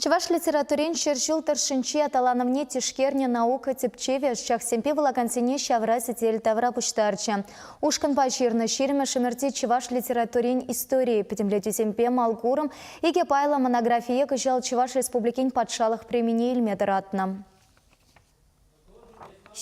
Чӑваш литературин ҫӗршыв тӑршшӗнчи аталанӑвне тишкернӗ наука тӗпчевӗ ӑсчахсемпе вулакансене ҫавра сӗтел тавра пуҫтарчӗ. Ушкӑнпа ҫырнӑ ҫирӗммӗш ӗмӗрти чӑваш литературин историйӗ пӗтӗмлетӳсемпе малкурӑм икӗ пайлӑ монографие кӑҫал Чӑваш Республикин патшалӑх премине илме тӑратнӑ.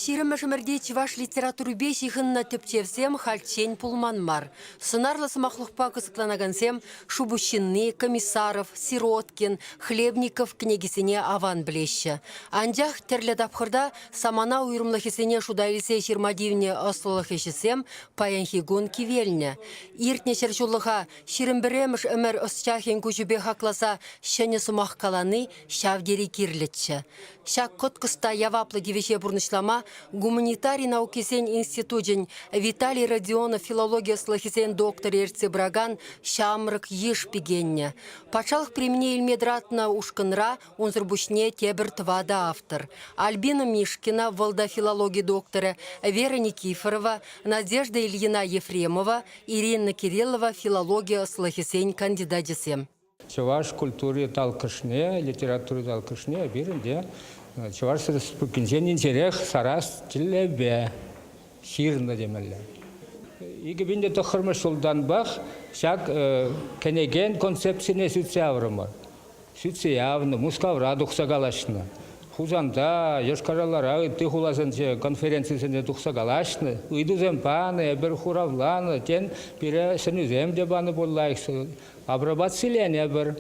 Ҫирӗммӗш ӗмӗрти чӑваш литературипе ҫыхӑннӑ тӗпчевсем хальччен пулман мар. Сӑнарлӑ сӑмахлӑхпа кӑсӑкланакансем Шупуҫҫынни, Комиссаров, Сироткин, Хлебников кӗнекисене аван пӗлеҫҫӗ. Анчах тӗрлӗ тапхӑрта самана уйрӑмлӑхӗсене шута илсе ҫырма тивнӗ ӑслӑлӑх ӗҫӗсем паянхи кун кивелнӗ. Иртнӗ ҫӗрҫуллӑха 21-мӗш ӗмӗр ӑсчахӗн куҫӗпе хакласа ҫӗнӗ сӑмах калани ҫав тери кирлӗччӗ. Ҫак кӑткӑс та яваплӑ тивӗҫе пурнӑҫлама гуманитари наукисен институчӗн Виталий Родионов филологи ӑслӑхӗсен докторӗ ертсе пыракан ҫамрӑк йыш пикеннӗ. Патшалӑх премине илме тӑратнӑ ушкӑнра унсӑр пуҫне тепӗр тӑватӑ автор. Альбина Мишкина, вӑл та филологи докторӗ, Вера Никифорова, Надежда Ильина Ефремова, Ирина Кириллова филологи ӑслӑхӗсен кандидачӗсем. Чӑваш культури талккӑшне, литература талккӑшне пирӗн те Чӑваш Республикинчен инҫерех сарас тӗллевпе ҫырнӑ темелле. 2009 ҫултанпах ҫак кӗнекен концепцине сӳтсе яврӑмӑр. Сӳтсе явнӑ, Мускавра тухса калаҫнӑ. Хусанта, Йошкар-Олара, ытти хуласенче конференцисене тухса калаҫнӑ, ыйтусем панӑ, эпир хуравланӑ, тен, пире сӗнӳсем те панӑ пуль лайӑх Апробациленӗпӗр.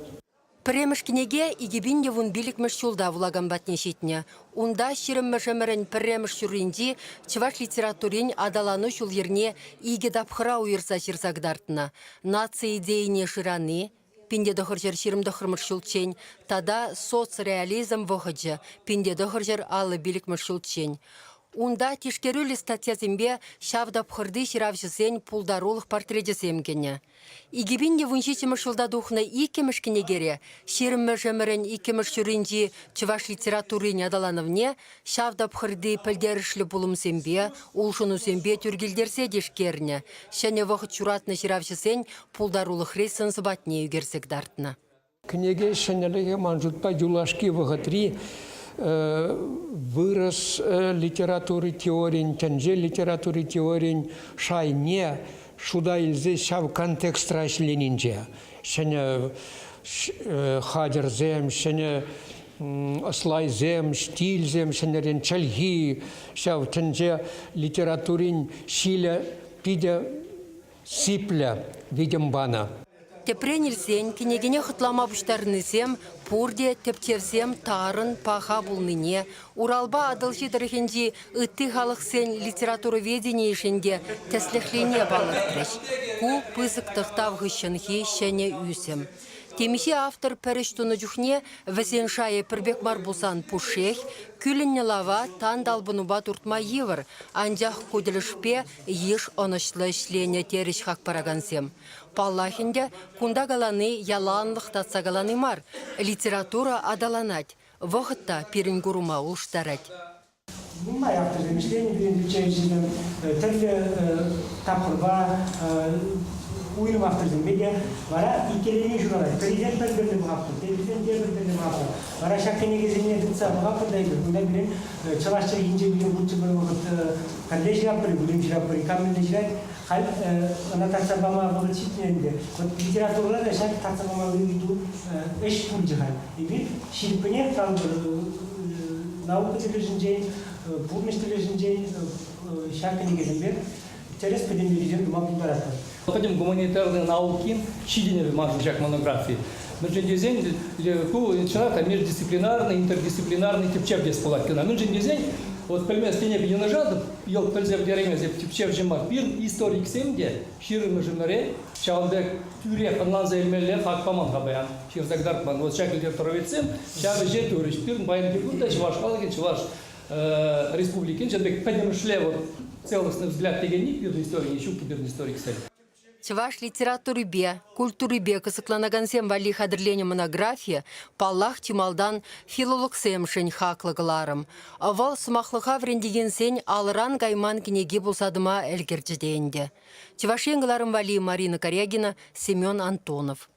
Пӗрремӗш кӗнеке 2015-мӗш ҫулта вулакан патне ҫитнӗ. Унта ҫирӗммӗш ӗмӗрӗн пӗрремӗш ҫурринчи чӑваш литературин аталану ҫул-йӗрне икӗ тапхӑра уйӑрса ҫырса кӑтартнӑ. Наци идейине шырани, 1929 ҫулччен тата соцреализм вӑхӑчӗ, 1955 ҫулччен. Унта тишкерӳллӗ статьясемпе ҫав тапхӑрти ҫыравҫӑсен пултарулӑх портречӗсем кӗнӗ. 2017 ҫулта тухнӑ иккӗмӗш кӗнекере ҫирӗммӗш ӗмӗрӗн иккӗмӗш ҫурринчи чӑваш литературин аталанӑвне ҫав тапхӑрти пӗлтерӗшлӗ пулӑмсемпе, улшӑнусемпе тӳр килтерсе тишкернӗ, ҫӗнӗ вӑхӑт ҫуратнӑ ҫыравҫӑсен пултарулӑхри сӑн-сӑпатне ӳкерсе кӑтартнӑ. Кӗнеке ҫӗнӗлӗхӗ ман шутпа юлашки вӑхӑтри вырӑс литератури теорийӗн, тӗнче литератури теорийӗн шайне шута илсе ҫав контекстра ӗҫленинче ҫӗнӗ хатӗрсем, ҫӗнӗ ӑслайсем, стильсем, ҫӗнӗрен чӗлхи, ҫав тӗнче литературин ҫилӗ питӗ сиплӗ витӗм панӑ. Тӗпрен илсен, кӗнекене хӑтлама пуҫтарӑннисем пурте тӗпчевсем тарӑн, паха пулнине, Уралпа Атӑлҫи тӑрӑхӗнчи ытти халӑхсен литературоведенийӗшӗн те тӗслӗхлине палӑртрӗҫ. Ку пысӑк тӑхтав хыҫҫӑнхи ҫӗнӗ ӳсӗм. Темиҫе автор пӗр ӗҫ тунӑ чухне вӗсен шайӗ пӗр пек мар пулсан пушшех, кӳлӗннӗ лава тан талпӑнупа туртма йывӑр, анчах ку тӗлӗшпе йыш ӑнӑҫлӑ ӗҫленӗ терӗҫ хак паракансем. Паллах ӗнтӗ, кунта калани яланлӑх татса калани мар, литература аталанать, вӑхӑт та пирӗн курӑма улӑштарать. Нумай авторсем ӗҫленӗ пирӗн тӗпчевҫӗсем тӗрлӗ тапхӑрпа уйрӑм авторсемпе те вара иккӗленӳ ҫуралать. Пӗрисем пӗр тӗрлӗ пӑхатпӑр, теприсем тепӗр тӗрлӗ пӑхатпӑр. Вара ҫак кӗнекесене тытса пӑхатпӑр та эпир кунта пирӗн чӑваш чӗлхинче пирӗн лучше пӗр вӑхӑт пӗрле ҫыратпӑр, вырӑн ҫыратпӑр, кам мӗнле ҫырать, халь ӑна татса пама вӑхӑт ҫитнӗ ӗнтӗ. Вот литературӑра та ҫак татса памалли ыйту ӗҫ пулчӗ халь. Эпир ҫирӗппӗнех калӑпӑр, наука тӗлӗшӗнчен, пурнӑҫ тӗлӗшӗнчен ҫак кӗнекесемпе тӗрӗс пӗтӗмлетӳсем тума пултаратпӑр. Пӗтӗм гуманитарлӑ наукин ҫитӗнӗвӗ маншӑн ҫак монографи. Мӗншӗн тесен ку чӑнах та междисциплинарный, интердисциплинарный тӗпчев тес пулать кӑна. Мӗншӗн тесен вот пӗлместен эпӗ йӑнӑшатӑп, йӑлт пӗлсе пӗтереймесӗп тӗпчевҫӗ мар. Пирӗн историксем те ҫирӗммӗш ӗмӗре ҫавӑн пек тӳрех ӑнланса илмелле хак паман-ха паян, ҫырса кӑтартман. Вот ҫак литературоведсем ҫав ӗҫе турӗҫ. Пирӗн паянхи кун та чӑваш халӑхӗн, чӑваш республикин ҫав пек пӗтӗмӗшле вот целостный взгляд текенни пирӗн историне ҫук пирӗн историксен. Чӑваш литературипе, культурипе кӑсӑкланакансем валли хатӗрленӗ монографи, паллах, чи малтан филологсемшӗн хаклӑ кӑларӑм. Вӑл сӑмахлӑха вӗрентекенсен алӑран кайман кӗнеки пулса тӑма ӗлкӗрчӗ те ӗнтӗ. Чӑваш Ен кӑларӑм валли Марина Корягина, Семен Антонов.